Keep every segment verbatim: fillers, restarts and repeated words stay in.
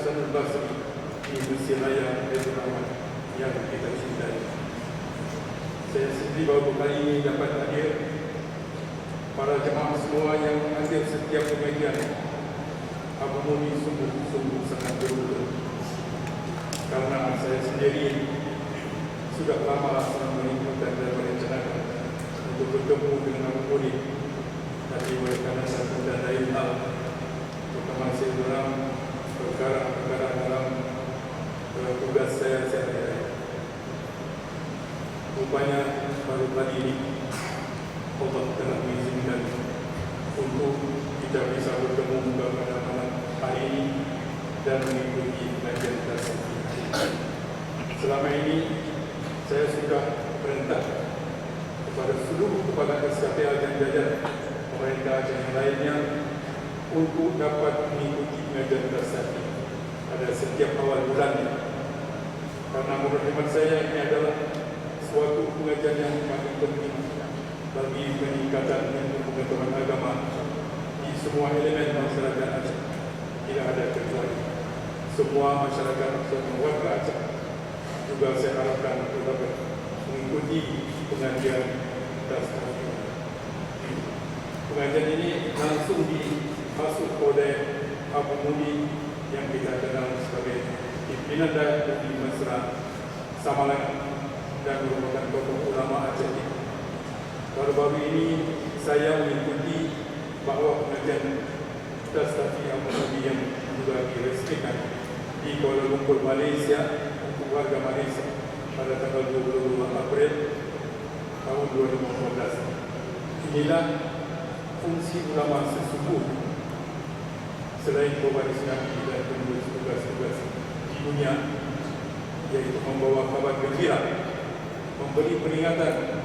Hasanul Basri di Mesjid Raya Baitur Rahman yang kita cintai. Saya sendiri baru kali ini dapat hadir. Para jemaah semua yang hadir setiap pengajian, Abu Muni sungguh-sungguh sangat beruntung. Karena saya sendiri sudah lama sangat merindukan dan merencanakan untuk bertemu dengan Abu Muni, tapi oleh karena satu dan lain hal, terutama saya dalam perkara-perkara dalam, eh, tugas saya sehari-hari. Rupanya baru kali ini Allah telah mengizinkan untuk kita bisa bertemu muka pada malam hari ini dan mengikuti pengajian tasawuf. Selama ini saya sudah perintah kepada seluruh kepala S K P A dan jajaran pemerintah dan yang lainnya untuk dapat mengikuti pengajian tasawuf pada setiap awal bulan. Karena menurut hemat saya, ini adalah suatu pengajian yang paling penting bagi peningkatan ilmu pengetahuan agama di semua elemen masyarakat Aceh. Tidak ada kecuali. Semua masyarakat, semua warga Aceh juga saya harapkan untuk dapat mengikuti pengajian tasawuf. Pengajian ini langsung dihasuh oleh Abu Muni yang kita kenal sebagai pimpinan Dayah Mudi Mesra Samalanga dan merupakan tokoh ulama Aceh. Baru-baru ini saya mengikuti bahwa pengajian tasawuf Abu Muni yang juga diresmikan di Kuala Lumpur, Malaysia untuk warga Malaysia pada tanggal dua puluh dua April tahun dua ribu empat belas. Inilah fungsi ulama sesungguhnya. Selain pewaris Nabi dan penerus tugas-tugas di dunia, yaitu membawa kabar gembira, memberi peringatan,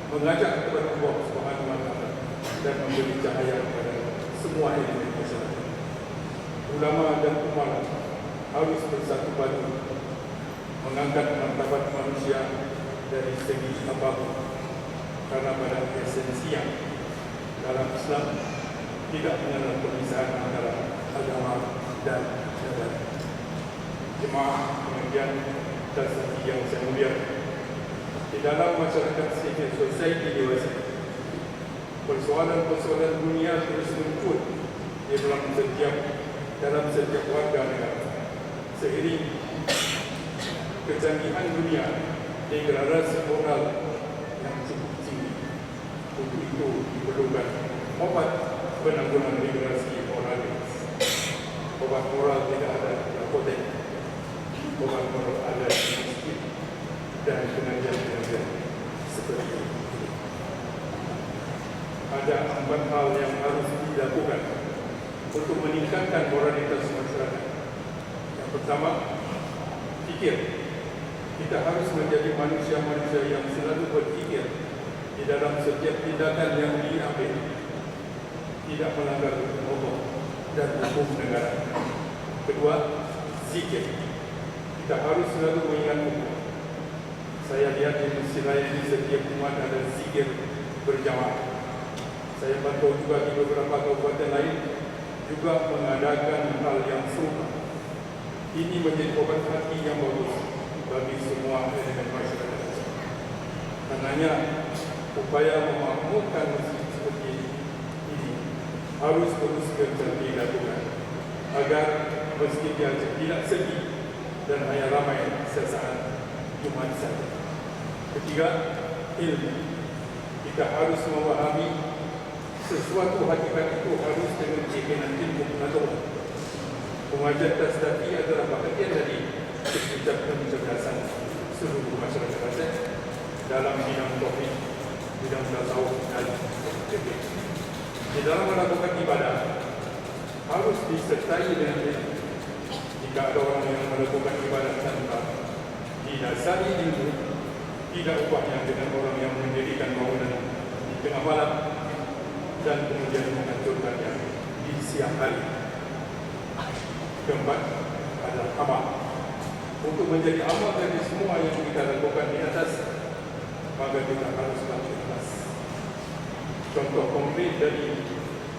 mengajak kepada Allah Subhanahu wa Taala, dan memberi cahaya kepada semua elemen masyarakat. Ulama dan umat harus bersatu padu mengangkat martabat manusia dari segi apapun, karena pada esensinya dalam Islam tidak mengenal pemisahan antara agama dan negara. Jemaah pengajian dan saksi yang saya muliakan, di dalam masyarakat civil society dewasa, persoalan-persoalan dunia terus muncul di dalam setiap, dalam setiap warga negara. Seiring kecanggihan dunia, degradasi moral yang cukup tinggi. Untuk itu diperlukan obat penanggulangan degradasi moral. Obat moral tidak ada di apotek. Obat moral ada di masjid dan pengajian-pengajian seperti ini. Ada empat hal yang harus dilakukan untuk meningkatkan moralitas masyarakat. Yang pertama, fikir. Kita harus menjadi manusia-manusia yang selalu berfikir di dalam setiap tindakan yang diambil, tidak melanggar hukum Allah dan hukum negara. Kedua, zikir. Kita harus selalu mengingat Allah. Saya lihat di Mesjid Raya ini setiap Jumat ada zikir berjamaah. Saya pantau juga di beberapa kabupaten lain juga mengadakan hal yang serupa. Ini menjadi obat hati yang bagus bagi semua elemen masyarakat. Karenanya, upaya memakmurkan masjid seperti ini harus terus gencar dilakukan agar masjid tidak sepi dan hanya ramai sesaat Jumat saja. Ketiga, ilmu. Kita harus memahami sesuatu hakikat itu harus dengan keyakinan ilmu pengetahuan. Pengajian tasawuf adalah bahagian dari kecerdasan seluruh masyarakat Aceh dalam bidang tauhid, bidang tasawuf dan fikih. Di dalam melakukan ibadah harus disertai dengan ilmu. Jika ada orang yang melakukan ibadah tanpa didasari ilmu, tidak ubahnya dengan orang yang mendirikan bangunan di tengah malam dan kemudian menghancurkannya di siang hari. Keempat, adalah amal. Untuk menjadi amal dari semua yang kita lakukan di atas, maka kita haruslah ikhlas. Contoh konkret dari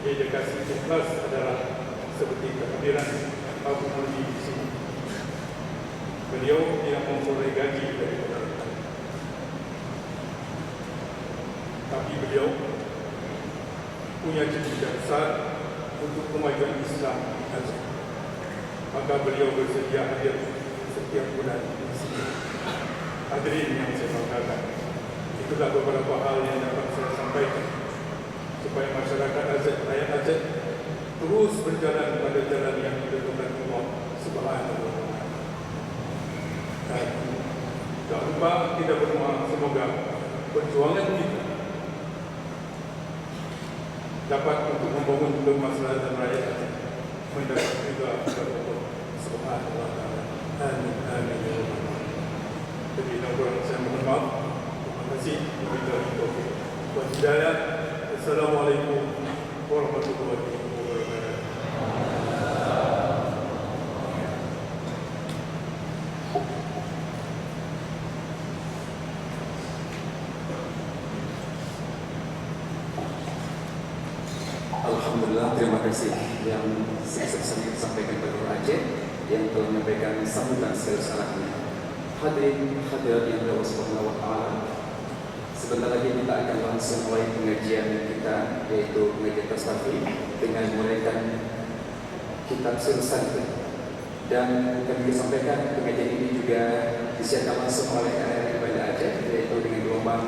dedikasi ikhlas adalah seperti kehadiran Abu Muni di sini. Beliau tidak memperoleh gaji dari pemerintah. Tapi beliau punya cita-cita besar untuk kemajuan Islam di Aceh. Maka beliau bersedia hadir setiap bulan di sini. Hadirin yang saya banggakan, itulah beberapa hal yang dapat saya sampaikan supaya masyarakat Aceh, rakyat Aceh terus berjalan pada jalan yang ditentukan Allah Subhanahu wa Taala. Dan tak lupa kita berdoa semoga perjuangan kita dapat untuk membangun kemaslahatan rakyat Aceh mendapat ridha daripada Allah Subhanahu wa Taala. Amin, amin, ya Rabbal Alamin. Lebih dan kurang saya mohon maaf. Terima kasih. Wabillahi taufiq wal hidayah. Assalamualaikum warahmatullahi wabarakatuh. Alhamdulillah, terima kasih yang saya sampaikan kepada Guru Aceh yang telah menyampaikan sambutan sekaligus arahannya. Hadirin hadirat yang dirahmati Allah Subhanahu wa Taala, sebentar lagi kita akan langsung mulai pengajian kita, yaitu pengajian Tastafi, dengan menguraikan kitab Sirus Salikin. Dan kami ingin sampaikan, pengajian ini juga disiarkan langsung oleh R R I Banda Aceh, yaitu dengan gelombang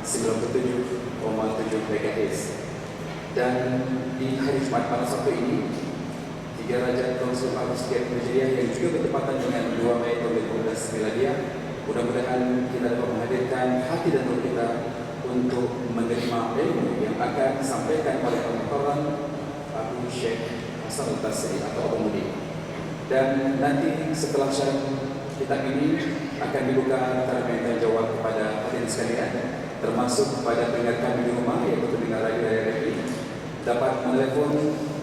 sembilan puluh tujuh koma tujuh megahertz. Dan di hari Jumat malam Sabtu ini, tiga Rajab tahun seribu empat ratus tiga puluh Hijriah yang juga bertepatan dengan dua Mei tahun dua ribu dua belas Miladiah, mudah-mudahan kita dapat menghadirkan hati dan roh kita untuk menerima ilmu yang akan disampaikan oleh Al-Mukarram Abu Syekh Hasanul Basri atau Abu Mudi. Dan nanti setelah syarah kitab ini akan dibuka tanya jawab kepada hadirin sekalian, termasuk kepada pendengar kami di rumah, yaitu pendengar radio R R I, dapat menelepon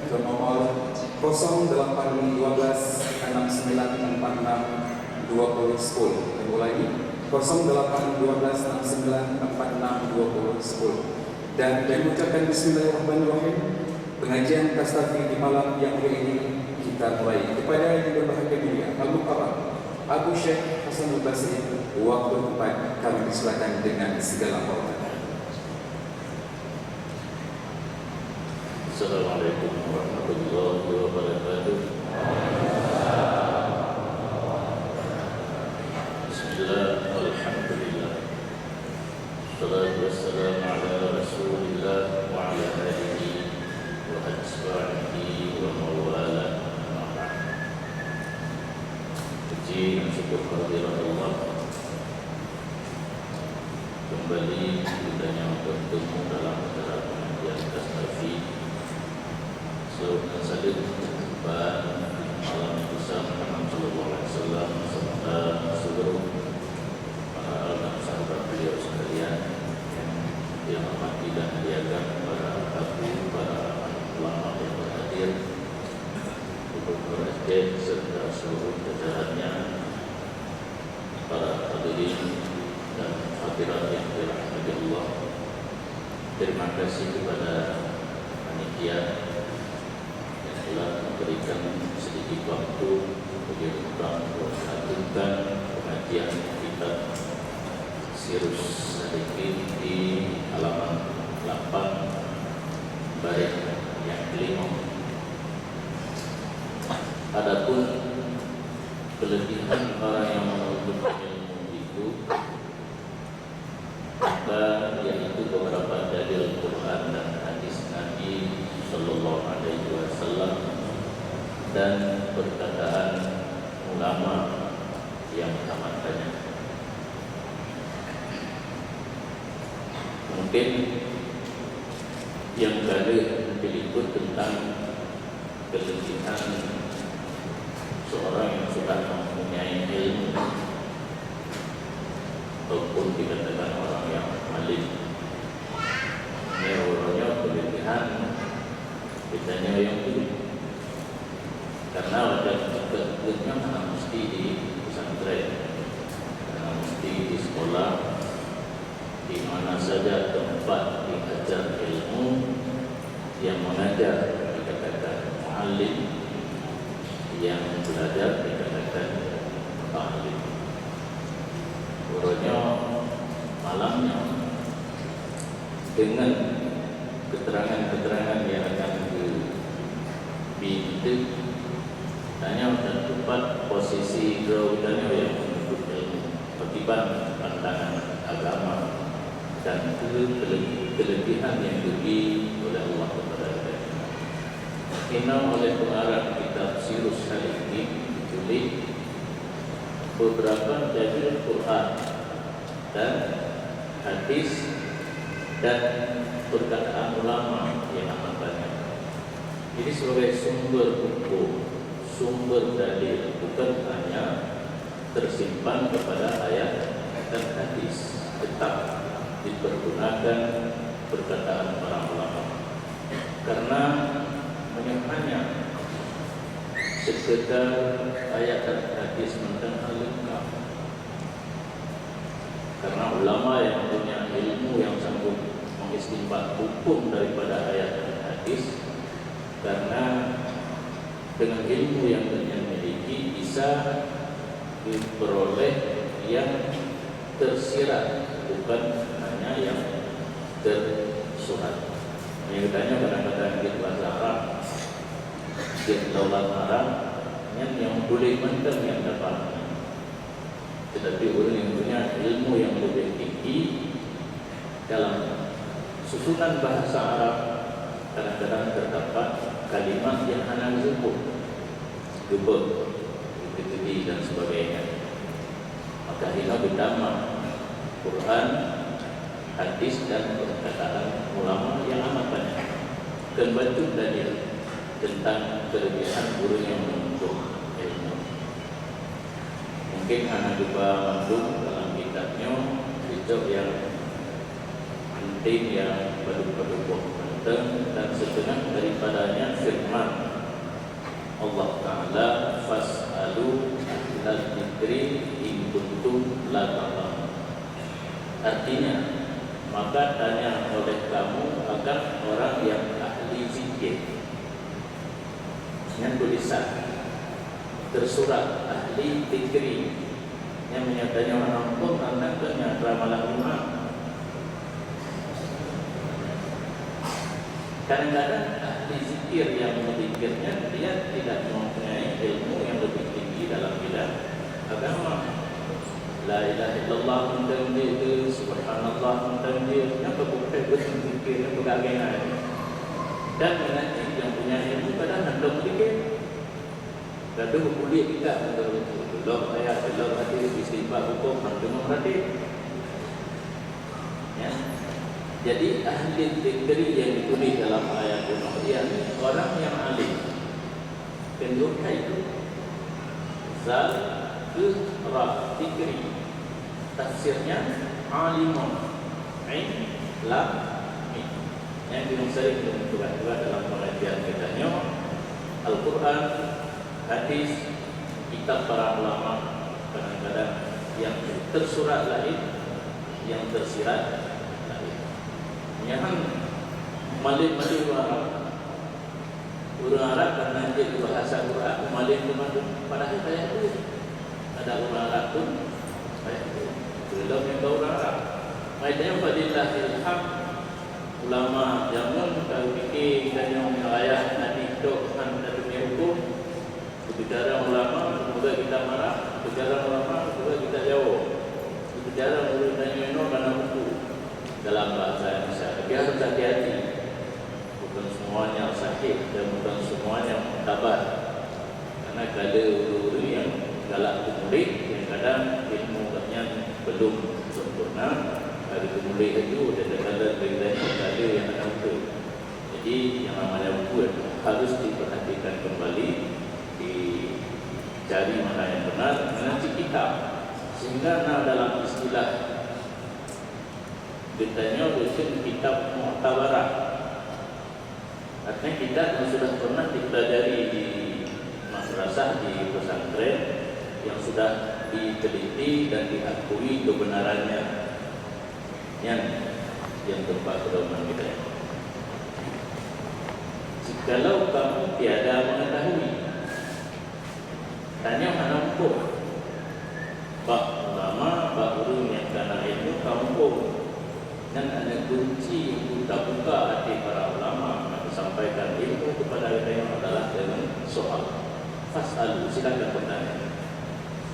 ke nomor kosong delapan dua belas enam sembilan empat enam dua puluh sepuluh. Saya ulangi, kosong delapan dua belas enam sembilan empat enam dua puluh sepuluh. Dan dengan mengucapkan bismillahirrahmanirrahim, pengajian Tastafi di malam yang mulia ini kita mulai. Kepada yang berbahagia mulia, Al-Mukarram Abu Syekh Hasanul Basri, waktu tempat kami persilakan dengan segala hormat. Assalamualaikum warahmatullahi wabarakatuh. Bismillah, alhamdulillah. Salatu wassalamu ala Rasulillah wa ala alihi wa ashabihi wa mawala. Amma ba'd. Puji dan syukur kehadirat Allah. Kembali kita nyoe bertemu dalam acara pengajian Tastafi. Salawat dan salam bak malam Isa Muhammad sallallahu alaihi wasallam serta seluruh para al dan sahabat beliau sekalian yang dirahmati dan diagam para alim, para ulama yang berhadir, Gubernur Aceh serta seluruh jajarannya, para hadirin dan hadirat yang dirahmati Allah. Terima kasih kepada panitia yang telah memberikan sedikit waktu bagi untuk melakukan pengajian kitab Sirus Salikin di halaman delapan, baris yang kelima. Adapun kelebihan orang yang menuntut ilmu itu, maka yaitu beberapa dalil Quran dan hadis Nabi sallallahu alaihi wasallam dan perkataan ulama yang amat banyak. Mungkin yang kali berikut tentang kelebihan seorang yang sudah mempunyai ilmu ataupun dikatakan orang yang alim. Ini orangnya kelebihan kita yang ini. Karena wajar juga hanya hana mesti di pesantren, hana mesti di sekolah, di mana saja tempat diajar ilmu, yang mengajar dikatakan muallim, yang belajar dikatakan muta'allim. Deungon keuterangan-keuterangan nyang akan geubri eunteuk, tanyoe dan teumpat posisi droe tanyoe nyang meununtut ilmu, pakriban pandangan agama dan keu-, keulebihan nyang geubri oleh Allah kepada geutanyoe. Inoe oleh pengarang kitab Sirus Salikin ditulis beberapa dalil Quran dan hadis dan perkataan ulama yang amat banyak. Jadi sebagai sumber hukum, sumber dalil bukan hanya tersimpan kepada ayat dan hadis, tetap dipergunakan perkataan para ulama. Karena meunyoe hanya sekedar ayat dan hadis mantong hana leungkap. Karena ulama yang punya ilmu yang sanggup mengistinbat hukum daripada ayat dan hadis, karena dengan ilmu yang gobnyan miliki bisa diperoleh yang tersirat, bukan hanya yang tersurat. Yang ditanya kadang-kadang di bahasa Arab, di lautan Arab, yang, yang boleh mantong yang dapat. Tetapi orang yang punya ilmu yang lebih tinggi dalam susunan bahasa Arab, kadang-kadang terdapat kalimat yang hana disebut, geubeuet, geuteupeue dan sebagainya. Maka hina geutamah Quran, hadis dan perkataan ulama yang amat banyak. Keubeutôi dalil tentang kelebihan guru yang menuntut ilmu. Mungkin hana geuba mandum dalam kitab nyoe, cocok yang penting yang padub-padub boh mantong dan setengah daripadanya firman Allah Ta'ala, "Fas'alu ahlal dzikri in kuntum la ta'lamun." Artinya, maka tanya oleh kamu akan orang yang ahli zikir. Nyan tulisan tersurat ahli zikri. Nyan meunyoe tanyoe hana muphom, tantang keu nyan ramalan Jumat. Kadang-kadang ahli zikir yang berzikirnya dia tidak mempunyai ilmu yang lebih tinggi dalam bidang agama. La ilaha illallah mantong jeuet, subhanallah mantong jeuet, nyang ka bukai beuzikir, nyang peugah agama. Dan meunan cit nyang punya ilmu kadang hana meutikir. Gadoh buleuen kita mantong, lom ayat, lom hadis, istinbat hukum, hana meuhadis. Ya. Jadi, ahli zikri yang ditulis dalam ayat bunoe, yakni orang yang alim. Pendukung itu. Zal keu ra zikri. Tafsirnya alimun. Ain, lam, mim. Yang belum sering, belum tugas-tugas dalam pengajian kita nyoe, Al-Quran, hadis, kitab para ulama, kadang-kadang yang tersurat lain, yang tersirat lain. Nyan malem-malem Arab. Ureuëng Arab karena jeuet bahasa Quran, malem teuma, padahai payah tueng. Ada ureuëng Arab pun payah tueng. Belom nyang ka ureuëng Arab. Mai tanya fadillah ilham ulama jameun ka pike ganyong raya Nabi tok ngan tatume hukum. Bicara ulama, semoga kita marah. Bicara ulama, semoga kita jawab. Bicara ureuëng tanyoe inoe kana buku dalam bahasa Indonesia. Tapi harus hati-hati. Bukan semuanya sahih dan bukan semuanya muktabar. Karena ada ureuëng-ureuëng yang galak teumurit, yang kadang ilmu gobnyan belum sempurna, ada teumurit laju, dan kadang-kadang ada yang ada betul. Jadi, yang namanya buku harus diperhatikan kembali, dicari mana yang benar, mana cit kitab. Sehingga na dalam istilah geutanyoe geuseun kitab muktabarah. Artinya kitab yang sudah pernah dipelajari di madrasah, di pesantren, yang sudah diteliti dan diakui kebenarannya. Nyan yang tempat pedoman kita. Jikalau kamu tiada mengetahui, tanyoe hana muphom. Bak ulama, bak ureuëng nyang kana ilmu ka muphom. Dan ada kunci untuk terbuka hati para ulama yang menyampaikan ilmu kepada kita yang adalah dengan soal. Fas'alu, silakan bertanya.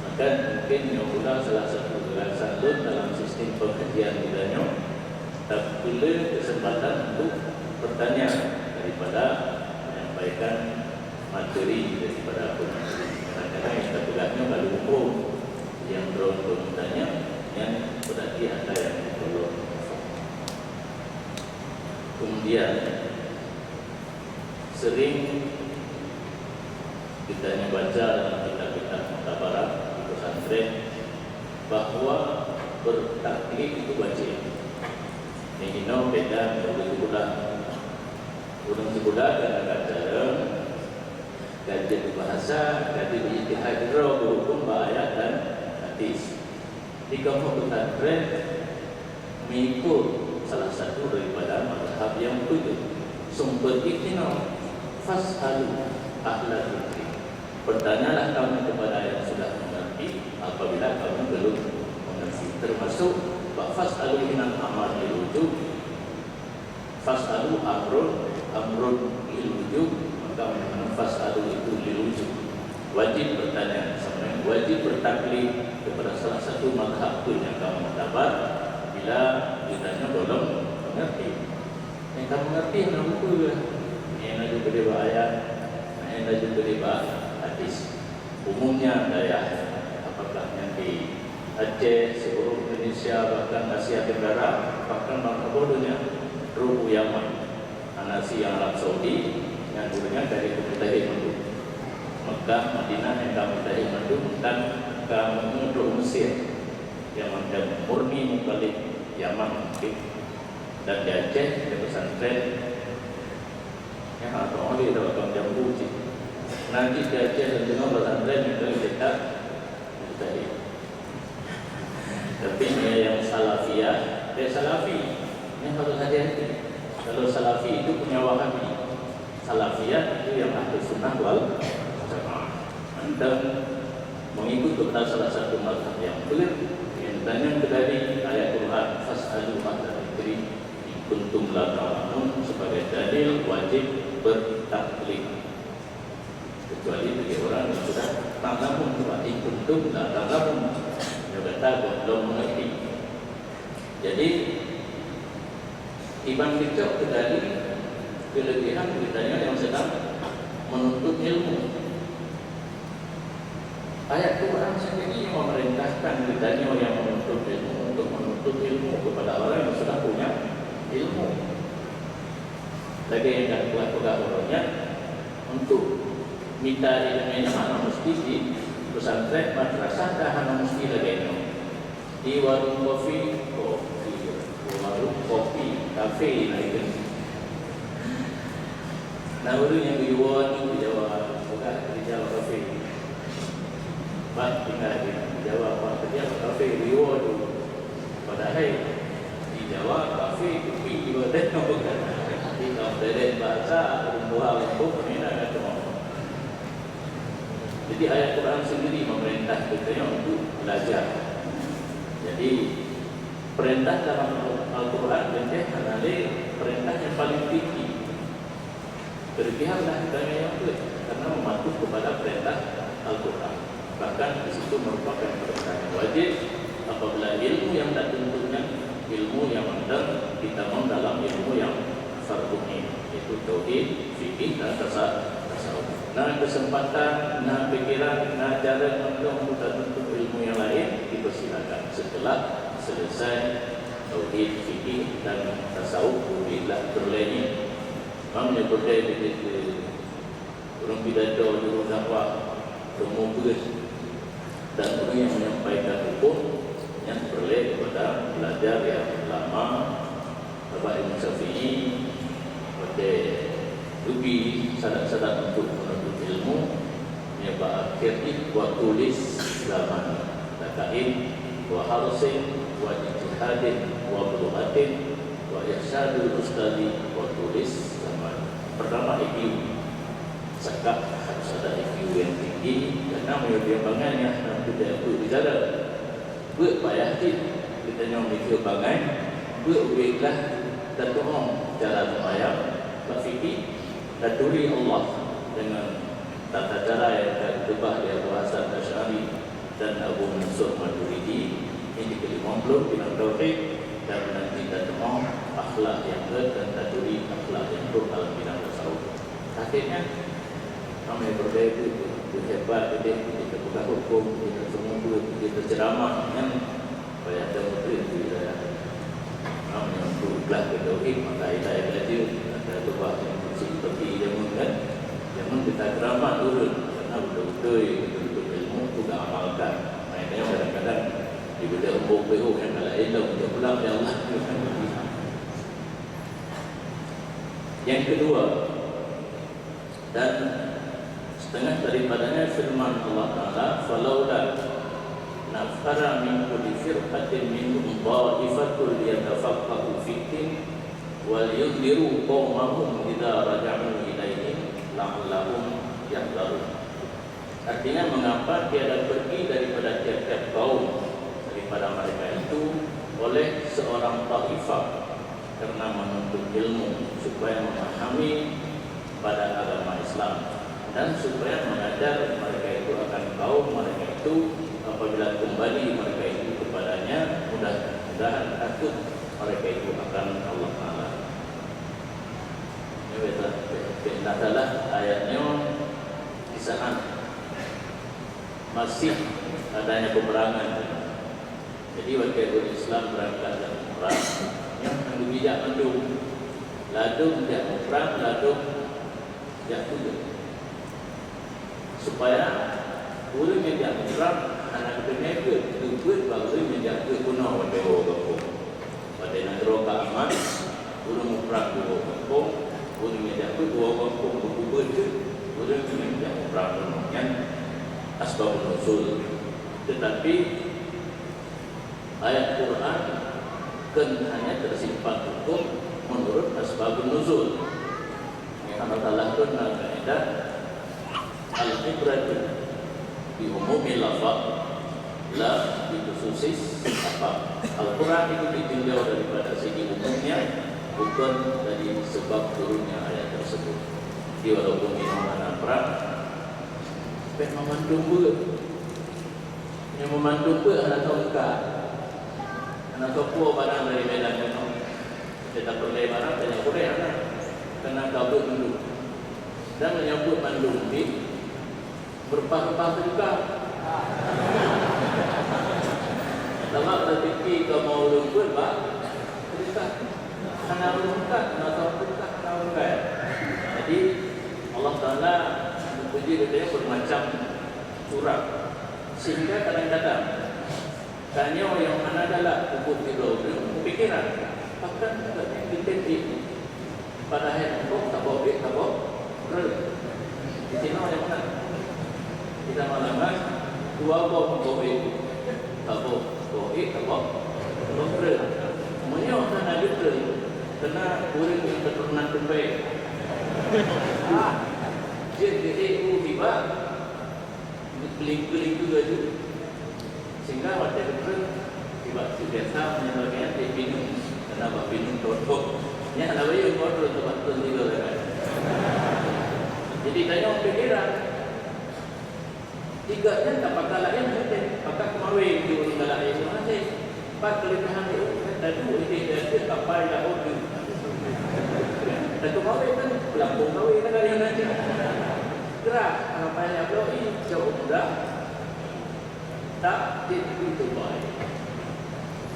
Maka mungkin yang pula salah satu gagasan lun dalam sistem pengajian kita nyoe, tak boleh kesempatan untuk bertanya daripada menyampaikan materi daripada pemateri. Kadang-kadang yang terpegatnya kalau umum yang droe untuk bertanya, yang berarti ada yang tolong. Kemudian, sering kita yang baca dalam kitab-kitab muktabarat di pesantren bahwa bertaklid itu wajib. Yang inoe beda dengan ureuëng sikula. Ureuëng sikula kan akan cara gadget bahasa, gadget ijtihad droe berhubung bak ayat dan hadis. Di kamoe pesantren mengikut salah satu daripada mazhab yang betul. Sumber ijtihad, "Fas'alu ahla dzikri." Bertanyalah kamu kepada yang sudah mengerti apabila kamu belum mengerti. Termasuk bak fas'alu hinan amar lil wujub, fas'alu amrun, amrun lil wujub, maka memang fas'alu itu lil wujub. Wajib bertanya, sama wajib bertaklid kepada salah satu mazhab pun yang kamu muktabar bila ditanya belum mengerti. Yang kamu mengerti hana buku ke? Yang na jumpa di bawah ayat, yang na jumpa di bawah hadis. Umumnya dayah, apakah yang di Aceh, seluruh Indonesia, bahkan Asia Tenggara, bahkan bangsa bodohnya, rubu Yaman. Hana si yang Arab Saudi, yang dulunya dari pemerintah Hindu. Mekah, Madinah yang kamu dari Hindu, dan kamu untuk Mesir, yang macam murni mukallid Yaman mungkin. Dan di Aceh, di pesantren, ya, atau oleh dalam jambu cik. Nanti di Aceh dan tengah pesantren yang kali dekat, mustahil. Tapi yang Salafiyah, dia Salafi. Ini harus hati-hati. Kalau Salafi itu punya Wahabi. Salafiyah itu yang ahli sunnah wal jamaah. Dan mengikut kepada salah satu mazhab yang clear, yang ditanya dari ayat Quran, "Fas'alu ahla dzikri in kuntum la ta'lamun," sebagai dalil wajib bertaklid. Kecuali bagi orang yang sudah ta'lamun, sebab "In kuntum la ta'lamun." Dia kata, "Belum mengerti." Jadi, iban keucok keudali keulebihan geutanyoe nyang sedang menuntut ilmu. Ayat Quran sendiri yang memerintahkan geutanyoe nyang menuntut ilmu untuk menuntut ilmu kepada orang yang sudah punya ilmu. Lagèe nyang ka geupeugah uroe nyan, untuk mita ilmu nyan hana meusti di pesantren, madrasah, dan hana meusti lagèe nyoe. Di warong kopi, kopi, warong kopi, kafe laén. Nah, ureueng nyang geuyue woe nyoe di Jawa, bukan di Jawa kafe. Bah, tinggai di Jawa, bah, kerja kafe, geuyue woe tu. Padahai di Jawa, kafe, kopi, di Jawa Tengah, bukan. Di kaum deret bahasa, ureueng tuha, ureueng pun, pemina, kan, semua. Jadi, ayat Quran sendiri memerintah kita untuk belajar. Jadi, perintah dalam Al-Quran, contoh, hana lé perintah yang paling tinggi. Berlebihanlah kita yang buat, karena mematuh kepada perintah Al-Quran. Bahkan, di situ merupakan perintah yang wajib apabila ilmu yang dituntutnya, ilmu yang mantong ditamong dalam ilmu yang fardu ain, yaitu tauhid, fikih, dan tasa-, tasawuf. Na kesempatan, na pikiran, na cara mantong untuk tuntut ilmu yang lain, dipersilakan setelah selesai tauhid, fikih, dan tasawuf, berilah berlainan. Mam nyebutkan begitu. Ureueng pidato, juru dakwah, peumubeut, dan ureueng nyang menyampaikan huköm nyan peureulée keupada belajar nyang lama, sabab Imam Syafi'i watée geubi sadat-sadat untuk menuntut ilmu, nyan bak akhé jih wa tulis zaman, dakain wa harsin wa ijtihadin wa bulughatin wa irsyadul ustadi wa tulis zaman. Pertama, I Q. Zakat harus ada I Q yang tinggi, karena meunyoe dia bangai nyan hana teubiet beuet bicara. Beuet payah cit geutanyoe mikir bangai, Beuglah tatu'oh cara seumayang, bak fikir, taturi Allah deungon tata cara nyang ka geukeubah lé Abu Hasan Asy'ari dan Abu Mansur Maturidi, nyang di keulima ploh bidang tauhid, dan nanti tatu'oh akhlak nyang gèt dan taturi akhlak nyang brôk dalam bidang tasawuf. Akhirnya, ramè beureukai beuhebat, jadi kita peugah hukum, kita semua, kita ceramah, kan? Payah ada murid di wilayah. Nah, menyangkut gelah ke tauhid, maka ilai belajar, ada tu bah yang kecil, tapi jamun kan, jamun kita keramat urut, karena betul-betul, betul-betul ilmu tu dah amalkan. Nah, ini kadang-kadang diberi umpuk peho yang kalau ilmu dia pulang, ya Allah. Yang kedua, dan setengah daripadanya firman Allah Ta'ala, "Falaula nafara min kulli firqatin minhum ta'ifatun liyatafaqahu fid din wal yunziru qaumahum idza raja'u ilaihim la'allahum yahdharun." Artinya, mengapa tiada pergi daripada tiap-tiap kaum daripada mereka itu oleh seorang taifah karena menuntut ilmu supaya memahami pada agama Islam dan supaya mengajar mereka itu akan kaum mereka itu, apabila kembali mereka itu kepadanya, mudah-mudahan takut mereka itu akan Allah Ta'ala. Ini beda, beda salah ayatnya di sana. Masih adanya peperangan. Jadi, watèe ureueng Islam beurangkat lam prang, nyan hana geubijak mandum. Ladôm jak muprang, ladôm jak peue. Supaya ureueng nyang jak muprang hana geuteumé peuet, geupeuet bak ureueng nyang jak peuet bunoe watèe woe gampông. Watèe nanggroe ka aman, ureueng muprang geupeuet gampông, ureueng nyang jak peuet woe gampông geupeuet teuk, ureueng nyang jak muprang bunoe. Nyan asbabun nuzul. Tetapi, ayat Quran kan hanya tersimpan hukum menurut asbabun nuzul. Yang Allah Ta'ala turunkan kaidah, "Al-ibratu bi umumil lafaz, la bi khususis sabab." Al-Quran itu ditinjau daripada segi umumnya, bukan dari sebab turunnya ayat tersebut. Jadi, walaupun di mana perang, sampai memandung pun. Nyang meumandum peuet hana teuka. Hana teupeue barang dari Medan nyoe. Kita peureulèe barang, tanya boleh hana. Kena kabut mandum. Dan menyambut mandum di berpah-pah teuka. Sama rezeki kamu ureueng peuet, bah. Teuka. Hana ureueng teuka, hana teuka, hana ureueng kaya. Jadi, Allah Ta'ala mempuji kita bermacam surah. Sehingga kadang-kadang tanyoe nyang hana galak peubuet sidroe ureueng meupikiran, pakon ka jeuet geutem ék? Padahai nanggroe saboh ék saboh treuk. Di sinoe nyang meunan. Di Samalanga dua boh boh ék. Saboh boh ék saboh boh treuk. Meunyoe hana geutreuk, keunan ureueng nyang keuturonan teumpèe. Ah, jeuet geuék u hibak. Geupeuling-peuling tu laju. Sehingga watèe geutreun, sibak seubiasa meunyoe lagèe nyan, éh, pineung, karena bak pineung totop. Nyan hana bayeue motor teubak treun tiga lagèe. Jadi, tanyoe pikiran. Tiga nyan ka pakat laén, pakat keumawe di ureueng galak nyan. Pat keuleubehan di ureueng, tadu idéh dari kapai laôt tu. Tadu kawé kan, pelampung kawé kan dari nanti. Gerak, kapai laôt ni, jauh muda. Tak, dia itu baik.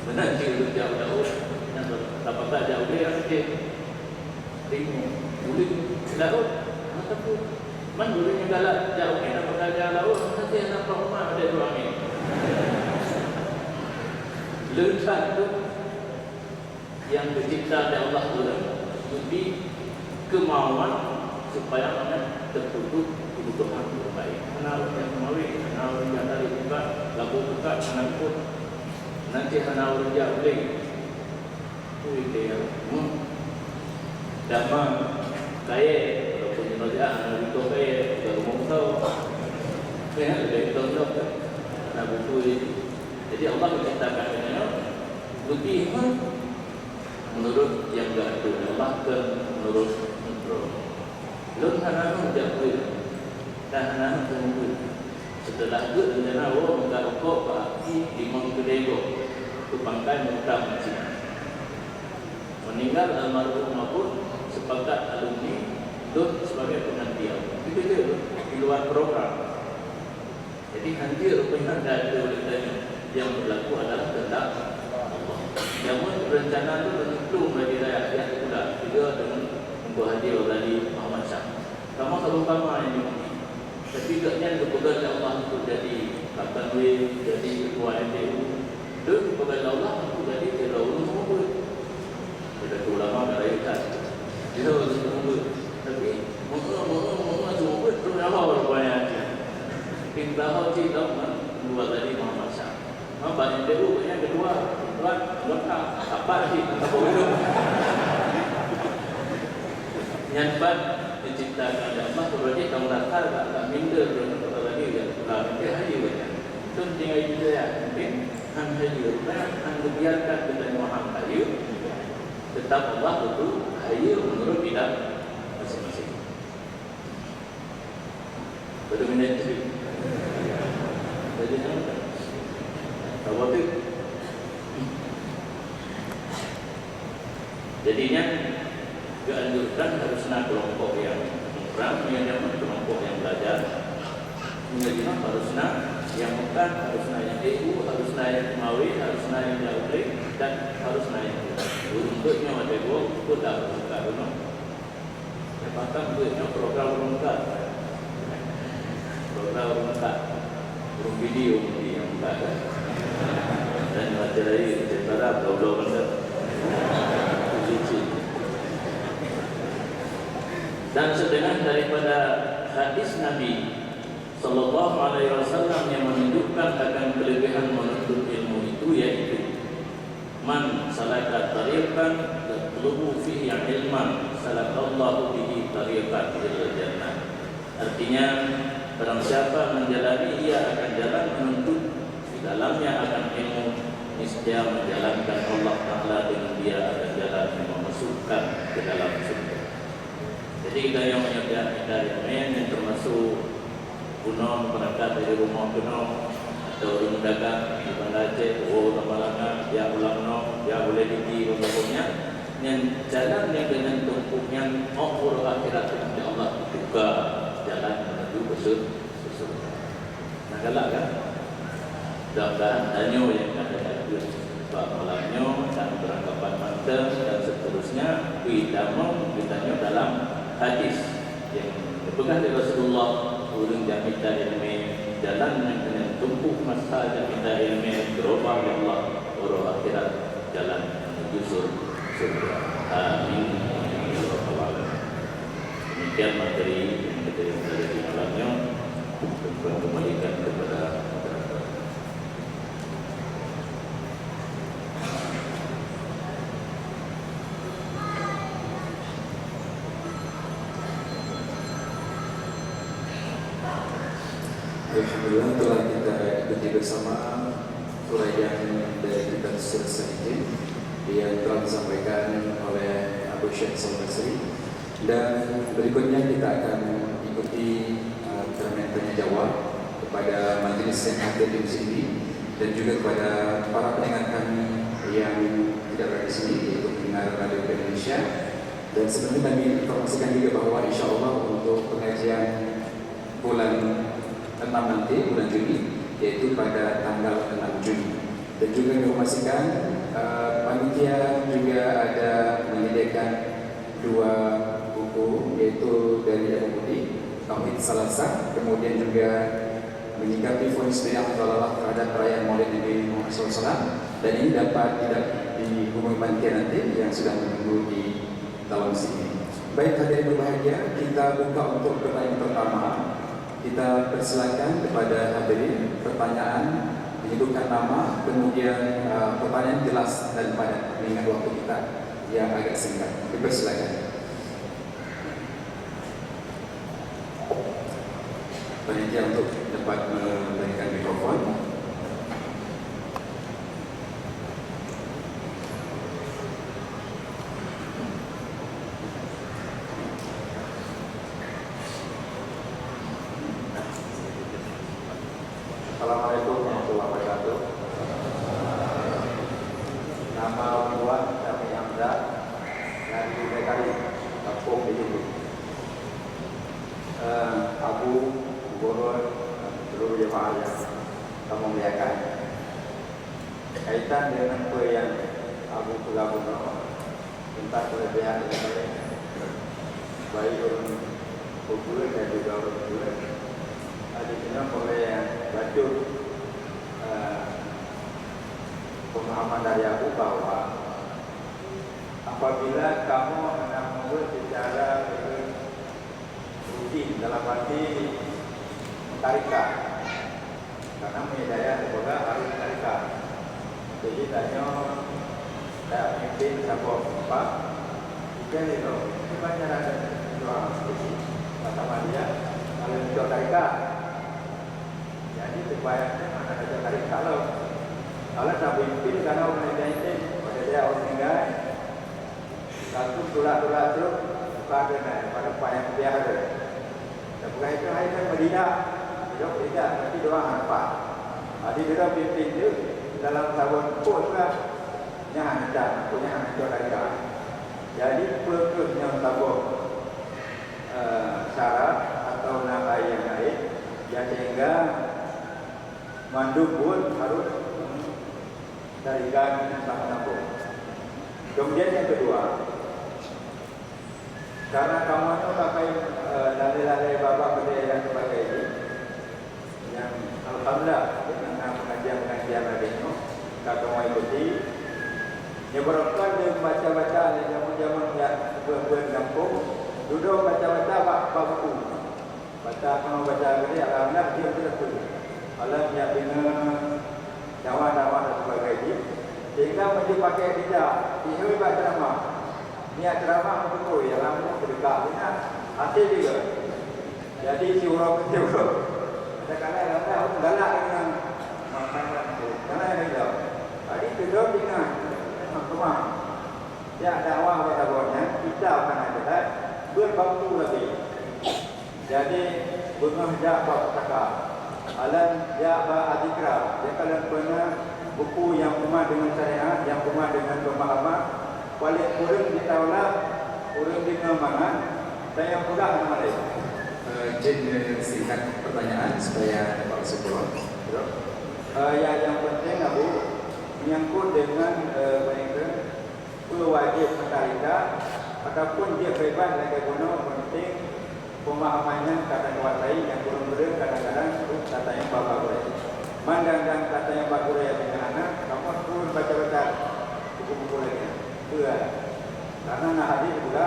Benar sih, ureueng jauh laôt. Yang tak patah jauh dia, dia. Timu, ulih, laôt, mata pun. Man gurèe nyang galak jak u angén, apakah jak laôt, meusti hana peurumoh ada dua angén. Leucah tu yang dicipta oleh Allah tu, jadi kemauan supaya mana tertutup kebutuhan orang lain. Hana ureueng nyang mawé, hana ureueng nyang tari buka, labu buka, hana pun. Nanti hana ureueng jak ulih. Ui, kaya. Hmm. Dama, kaya. Walaupun di Malaysia, anak itu kaya, bukan rumah besar. Ya, lebih besar tu. Anak buku ni. Jadi, Allah menciptakan dunia lebih, hmm, Meunurot nyang geuatoe Allah, kon meunurot droe. Lôn hana hom jak beuet, dan hana hom teumeubuet. Seuteulah geuet rencana woe meukat rukok bak aki limong keudè gob keu pangkai meutam cit. Meuninggai almarhum mabök, sepakat alumni lôn sibagai pengganti awak. Itu je di luar program. Jadi, hana rupanya ada oleh tanyoe, yang berlaku adalah kehendak Allah. Namun, rencana tu menyuplung bagi rakyat pula juga dengan Teungku Haji Ghazali Muhammad Syah. Sama-sama yang diundi. Tapi gobnyan geupeugah lé Allah untuk jadi Kapten W, jadi ketua M D U. Lôn geupeugah lé Allah untuk jadi ketua umum. Ada ulama ka rayeuk that. Dia ureueng seumeubeuet. Tapi, meu-eu, meu-eu, meu-eu seumeubeuet, terus nyawa rupanya. Pinta ho cit lom, kan? Dua tadi Muhammad Syah. Maka M T U yang kedua, dua, anggota. Apa sih? Apa itu? Nyan pat diciptakan oleh Allah, kalau dia tahu rasa, tak, tak minder, dia tak lagi, ya. Kalau dia haji banyak. Itu tinggal itu ya. Mungkin, han haji, kan? Han dibiarkan kita Muhammad haji. Tetap Allah itu haji menurut bidang masing-masing. Betul minat tu. Jadi, apa tu? Jadi, nyan geuanjurkan harus na kelompok yang mengurang, yang nyaman kelompok yang belajar. Meunyoe jinoe harus na yang Mekah, harus na yang E U, harus na yang Mawi, harus na yang Yaudri, dan harus na yang Yahudi. Ureueng nyoe ada dua, pun dah buka gunung. Saya paham tu, yang program ureueng Mekah. Program ureueng Mekah. Ureueng video mungkin yang Mekah, kan? Dan macam lain, saya tak ada, bla-bla benda. Suci. Dan setengah daripada hadis Nabi sallallahu alaihi wasallam yang menunjukkan akan kelebihan menuntut ilmu itu, yaitu, "Man salaka tariqan yatlubu fihi ilman, salakallahu bihi tariqan ilal jannah." Artinya, barang siapa menjalani, ia akan jalan menuntut di dalamnya akan ilmu, niscaya menjalankan Allah Ta'ala dengan dia akan jalan yang memasukkan ke dalam surga. Jadi, kita yang menyediakan kita yang lain yang termasuk bunoe, berangkat dari rumoh keunoe, atau ureueng dagang di Banda Aceh, woe u Tamalanga, jak u Langnoe, jak u Lhèe Diki, dan sebagainya, nyan jalan nyang deungon tumpuk nyan, óh uroe akhirat, insya Allah, teuka jalan menuju ke sur-, ke surga. Nah, galak kan? Mudah-mudahan tanyoe nyang ka teuka bak malam nyoe dan beurangkapan mantong dan seterusnya, beutamong geutanyoe dalam hadis nyang geupeugah lé Rasulullah, ureueng nyang mita ileumèe, jalan nyang keuneuk tumpôk masa nyang mita ileumèe, geuroba lé Allah uroe akhirat jalan menuju sur-, surga. Amin. Ya Rabbal Alamin. Demikian materi yang kita yang belajar di malam nyoe. Tuan kembalikan kepada moderator. Alhamdulillah, telah kita ikuti bersama uraian dari kitab Sirah Salikin yang telah disampaikan oleh Abu Syekh Hasan Basri. Dan berikutnya kita akan ikuti, uh, segmen tanya jawab kepada majelis yang hadir di sini dan juga kepada para pendengar kami yang tidak berada di sini, yaitu pendengar Radio Indonesia. Dan sebelumnya kami informasikan juga bahwa insya Allah untuk pengajian bulan enam nanti, bulan Juni, yaitu pada tanggal enam Juni. Dan juga kami informasikan, eh, panitia juga ada menyediakan dua buku, yaitu dari Abu Budi, Tauhid Salasah, kemudian juga menyikapi vonis bid'ah dalalah terhadap perayaan Maulid Nabi Muhammad sallallahu alaihi wasallam. Dan ini dapat tidak dihubungi panitia nanti yang sudah menunggu di dalam sini. Baik, hadirin berbahagia, kita buka untuk pertanyaan pertama. Kita persilakan kepada hadirin pertanyaan menyebutkan nama, kemudian, uh, pertanyaan jelas dan padat mengingat waktu kita yang agak singkat. Dipersilakan. Panitia untuk dapat memberikan mikrofon. Assalamualaikum warahmatullahi wabarakatuh. Nama ulôn Syamik Hamzah, dari Bukit Karim, kampung Bilubi. Eh, Abu, Gurun, seluruh jemaah yang kamoe muliakan. Kaitan dengan apa yang Abu peugah bunoe, teuntang keulebihan ilmu, baik ureuëng peubuet dan juga ureuëng buet. Di sinoe peureulée bacut, eh, pemahaman dari Abu bahwa apabila kamoe hana meubuet secara rutin dalam arti tarekat, karena meunyoe dayah teupeugah harus tarekat. Jadi tanyoe dak pimpin saboh empat, tiga lilo. Itu kan cara ada dua orang seperti sama dia kalau untuk tarekat. Jadi terbayang tu mana ada tarekat lo. Kalau tak pimpin karena orang lain, pada dia orang tinggal, satu tulah-tulah tu bukan ada pada payah biasa. Dan bukan itu, hai kan Madinah. Tidak, tidak, tapi doa nampak. Jadi dia pimpin tu dalam tahun pun lah. Nyan hana can, aku nyan hana can dari dah. Jadi peue kheueh nyang saboh, eh, syarat atau na ayat laén, ya sehingga mandum buet harus dari gani nyang sama-sama. Kemudian yang kedua, karena kamoe nyoe pakai, eh, lalé-lalé babah keudéh dan sebagainya, nyang alhamdulillah, dengan pengajian-pengajian lagèe nyoe, ka kamoe ikuti. Nyoe barokon lé baca-baca lé jameun-jameun nyang buet-buet gampông, dudoe baca-baca bak, bak buku. Baca, kamoe baca keudéh, alhamdulillah, dia beutôi. Alam nyang deungoe dakwah-dakwah dan sebagainya. Sehingga meunyoe pakai lidah, ihôi bak ceramah. Niat ceramah beutôi, ya, lamun seudeukah, ingat, hase juga. Jadi, siuroe keu siuroe. Kadang-kadang, kadang-kadang galak dengan makanan tu. Kadang-kadang hilang. Jadi, keudroe ingat, memang keumah. Ya, dakwah bak saboh nyan, kita akan ada, beubangku lagi. Jadi, beungoh jak bak pustaka. Alan jak bak Azikra, ya, kalon peuna buku nyang peugah deungon syariat, nyang peugah deungon pemahaman, paléng kureueng di Taulat, kureueng di Nurul Manan, dan nyang peugah nama laén. Eh, izin, eh, singkat pertanyaan supaya dapat kesimpulan. Eh, ya, yang penting, Abu, menyangkut dengan, eh, mereka, peue wajéb meutarika ataupun jeuet beubaih lagèe bunoe, penting pemahaman nyan ka takuasai, nyang kureueng-kureueng kadang-kadang rot tatanyong bak gurèe. Mandang-dang tatanyong bak gurèe nyang hana, kamoe turun baca-baca buku-buku lagèe nyan. Peue? Karena na hadis juga,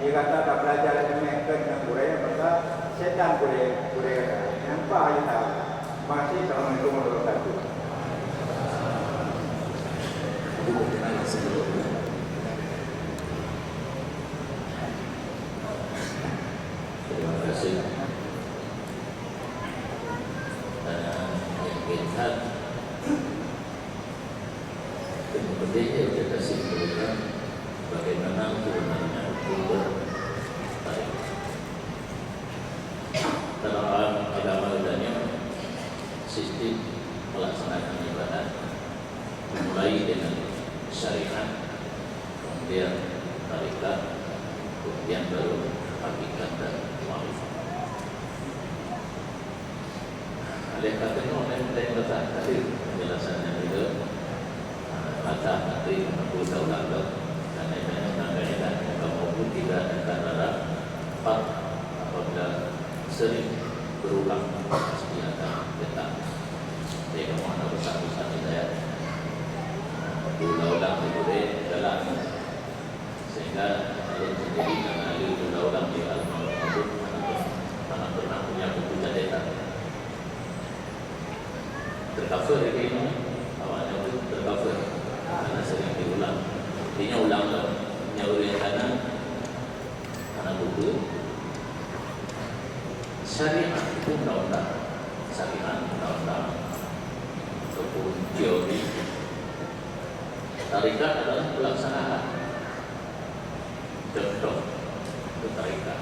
di kata tabeulajar ilmu keu nyang gurèe, maka setan gurèe, gurèe gata. Nyang bah ayu tahu. Terima kasih. Assalamualaikum warahmatullahi wabarakatuh. Terima kasih. Pertanyaan yang pintar. Yang penting kita simpulkan bagaimana sebenarnya hukum bertarekat. Dalam agama kita ni sistem melaksanakan ibadah dimulai dengan syariat, kemudian tarekat, kemudian baru hakikat dan makrifat. Oleh karena itu, oleh, oleh letak tadi penjelasannya juga, ah, maka nanti menempuh tahu lalu, dan itu yang menangkap kita, kita maupun tidak akan ada part apabila sering berulang pasti akan letak. Jadi, kamu ada besar-besar di saya. Diulang-ulang di budaya dalam Sehingga ulôn sendiri karena ulôn ulang-ulang di almarhum Abon, hana pernah, hana pernah punya buku catatan. Tercover di sini, awalnya tu tercover karena sering diulang. Artinya ulang lah. Nya ulèe karena hana buku. Syariat itu undang-undang. Syariat undang-undang ataupun teori. Tarekat adalah pelaksanaan. Contoh, itu tarekat.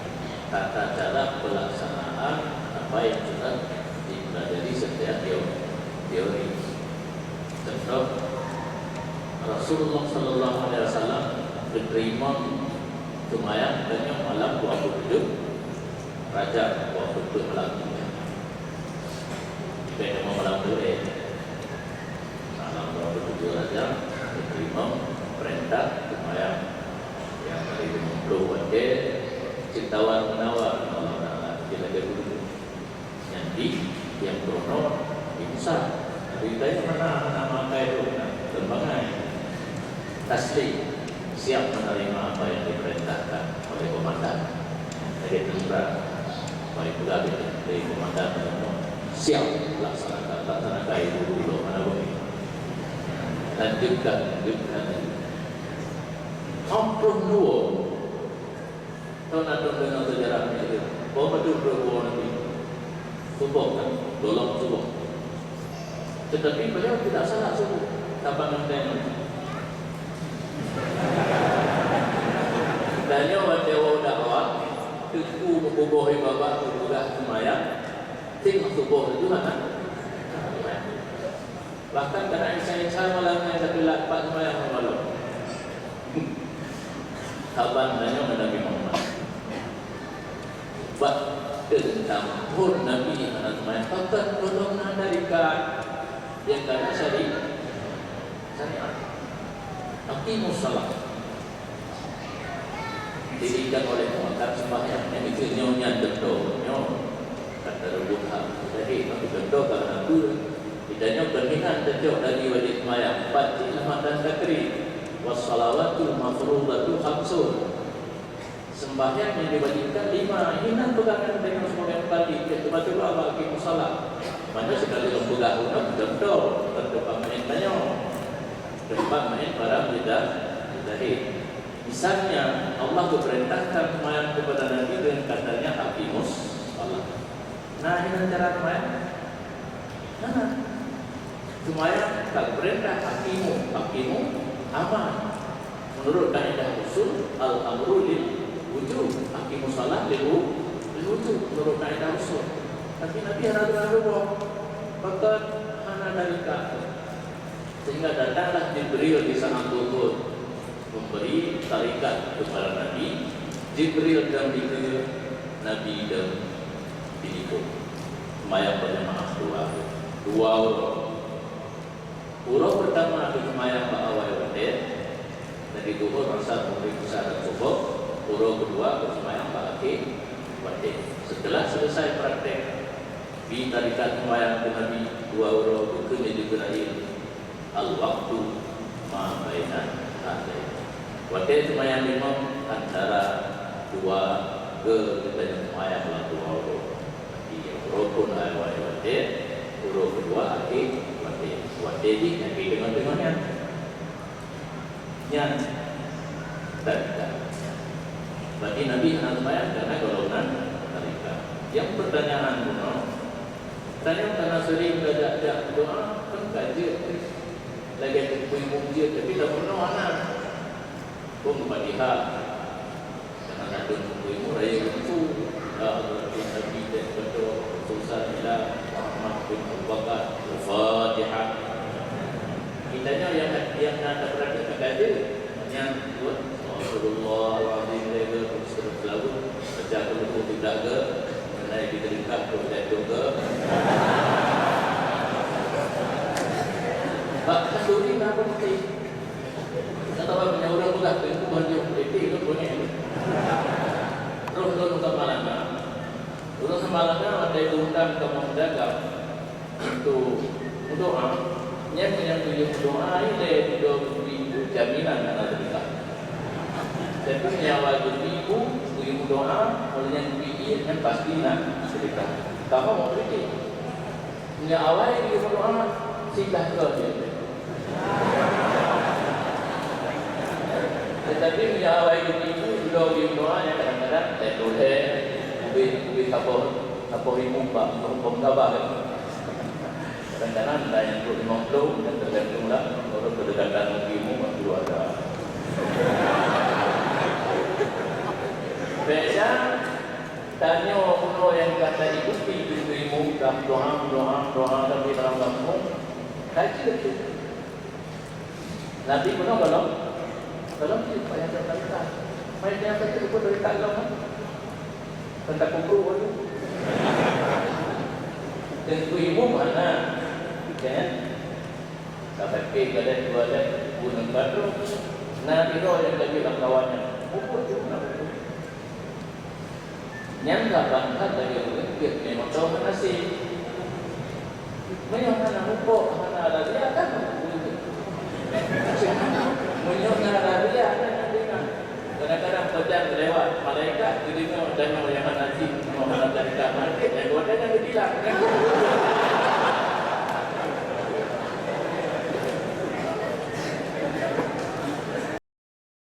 Tata cara pelaksanaan apa yang sudah dipelajari setiap teori. Teori. Contoh, Rasulullah sallallahu alaihi wasallam geuteurimong seumayang tanyoe malam dua puluh tujuh Rajab, dua puluh tujuh malam. Bukan cuma malam tu, eh. Malam dua puluh tujuh Rajab, geuteurimong peurintah seumayang nyang hari lima puluh watèe cit tawar-menawar, Allah Taala, dia lagi dulu. Nyan di nyang peurunoe di Musa. Tapi gaya mana, mana makai tu, na, lembangai. Taslim, siap menerima apa yang diperintahkan oleh komandan. Jadi tentara, baik pula dari komandan, siap laksanakan, laksanakan itu dulu, mana boleh. Lanjutkan, lanjutkan. Empat puluh dua Tahu na deungoe sejarah nyan, bahwa betul-betul Nabi suboh kan, golom suboh. Tetapi beliau tidak salat suboh, saban ngon tanyoe. Tanyoe watèe dakwah, teungku meububoh ié babah, meupeugah seumayang, ting suboh itu hana. Bahkan kadang insan-insan malam nyan ka teulat pat seumayang malam. Saban tanyoe ngon Nabi Muhammad. Bak teuntang phon Nabi hana seumayang, pakon gohlom na dari ka nyang ka na syari-, syariat. Aqimus shalah. Dirikan oleh Muhammad sembahyang. Nyang itu nyoe nyan teuntang nyoe. Kata Rabbul Haq. Jadi, maka teuntang karena apa? Kita nyoe keuningan teucok dari wajib sembahyang. Empat cik lama dan takri. Wassalawatul mafrudatu khamsun. Sembahyang yang diwajibkan lima. Hina pegangan dengan sembahyang tadi. Kita baca doa bagi musalah. Mana sekali lom pegang guna betul-betul. Tempat main tanyoe. Tempat main barang tidak, tidak. Misalnya, Allah memerintahkan seumayang kepada Nabi dengan katanya, "Aqimus shalah." Nah, ini cara seumayang. Nah, seumayang tak perintah, "Aqimu, aqimu amal." Menurut kaidah usul, al-amru lil wujub, "Aqimus shalah lil wu-, lil wujub." Menurut kaidah usul. Tapi Nabi hana dengar dulu. Pakon hana dari ka. Sehingga datanglah Jibril di saat zuhur memberi tarikat kepada Nabi. Jibril dan dikeue, Nabi dan diikut. Seumayang berjamaah dua, dua uroe. Uroe pertama geuseumayang bak awai watèe, dari zuhur, asar, maghrib, isya dan suboh. Uroe kedua geuseumayang bak akhé watèe. Setelah selesai praktek, Di tarikat seumayang keu Nabi dua uroe geukheun lé Jibrail, "Al-waqtu ma baina hadain." Watèe seumayang limong antara dua geu geutanyoe seumayang lam dua uroe. Jadi, uroe phon awai watèe, uroe keudua akhé watèe. Watèe jih nyang di teungoh-teungoh nyan. Nyan tarikat. Berarti Nabi hana seumayang karena golongan tarikat. Yang pertanyaan bunoe, tanyoe kana sering tajak-jak doa, kan ka jeuet lagèe teungku imum jeuet, tapi lam bunoe hana. Pun Fatihah. Karena kadang ilmu raya ilmu. Ya Allah, Nabi dan betul, khususan ila Muhammad bin Abu Bakar. Al-Fatihah. Kita nyoe yang, yang nak berarti kata dia. Yang buat, "Astagfirullahaladzim," dia ke, terus terus lalu. Baca aku tu tidak ke, mengenai di dekat tu, jatuh ke. Bak khanduri nak berhenti. Kata orang punya orang mudah tu, itu banyak politik tu punya. Terus lôn ka Malanga. Lôn ka Malanga, ada diundang kamoe meudagang untuk meudoa. Nyan nyang geuyue meudoa ilèe dudoe geubri jaminan hana teuka. Tapi nyan awai geubri bu, geuyue meudoa, oleh nyan geubri ié, nyan pasti na teuka. Kamoe meupolitik. Nyan awai geuyue meudoa, siblah keudroe jih. Tetapi meunyoe awai geubri bu, dudoe geuyue meudoa nyan kadang-kadang lhèe ploh lhèe, ubit, ubit saboh, saboh ribu bak, bak, bak saboh. Kadang-kadang ada nyang ploh limong ploh, dan tergantung lah, ureueng kedekatan geuyue meudoa keluarga. Beda Tanyoe bunoe nyang ka taikuti geuyue meudoa, doa, doa, tapi dalam gampông, Kaji laju. Nabi pun gohlom, gohlom cit payah teuka. Mai nyang ka teuka dari tak gohlom. Teuka kubur waduh. Teungku imum hana. Kan? Sabe pih gadai dua lé, gunong batroe. Na piro nyang laju lam kawan nyan? Bukon jeuet na bukon. Nyang ka ban that lagée ureuëng peuet lé moto hana sie. Meunyoe hana mupok,